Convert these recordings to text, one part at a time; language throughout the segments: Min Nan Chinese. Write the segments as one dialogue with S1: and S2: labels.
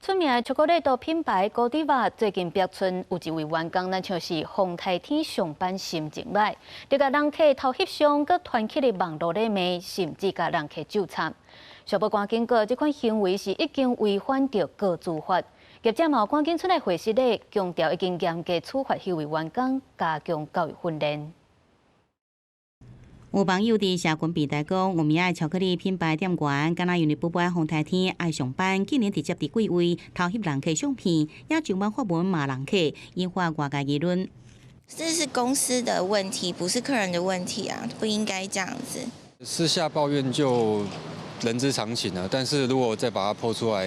S1: 出名的巧克力品牌 Godiva 最近爆出有一位員工，親像是風颱天上班心情䆀，就共人客偷翕相，閣傳起咧網路咧罵，甚至共人客咒讖。消保官警告，這款行為是已經違反著個資法。業者嘛趕緊出來回釋咧，強調已經嚴格處罰彼位員工，加強教育訓練。
S2: 有網友佇社群平台講，有名的巧克力品牌店員，敢若因為寶寶風颱天愛上班，竟然直接佇櫃位偷翕人客相片，也上網發文罵人客，引發外界議論。
S3: 這是公司的問題，不是客人的問題啊，不應該這樣子。
S4: 私下抱怨就人之常情啊，但是如果再把它 po 出來，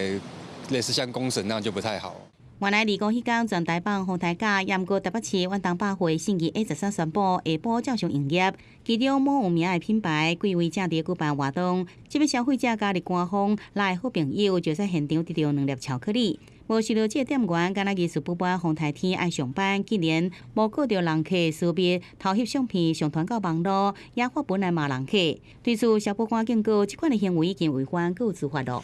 S4: 類似像公審那樣就不太好。
S2: 原來2月彼工，全台北風颱假，毋過台北市遠東百貨信義 A13宣布下晡照常營業。其中某有名的品牌櫃位正佇舉辦活動，這筆消費者加入官方來好朋友就在現場得著兩粒巧克力。無想著這个店員敢若疑似寶寶風颱天愛上班，竟然無顧著人客私密偷翕相片上傳到網路，也發文來罵人客。對此，消保官警告，這款的行為已經違反個資法囉。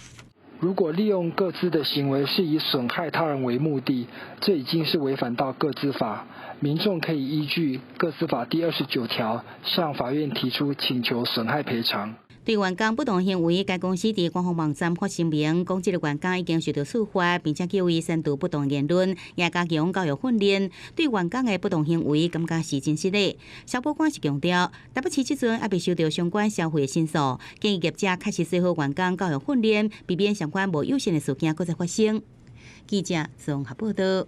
S5: 如果利用個資的行為是以損害他人為目的，這已經是違反到個資法。民眾可以依據個資法第29條向法院提出請求損害賠償。
S2: 對員工不當行為，該公司佇官方網站發聲明，講這个員工已經受到處罰，並且叫伊刪除不當言論，也加強教育訓練。對員工的不當行為，感覺是真失禮。消保官是強調，台北市這陣猶未收到相關消費的申訴，建議業者確實做好員工教育訓練，避免相關無友善的事件閣再發生。記者綜合報道。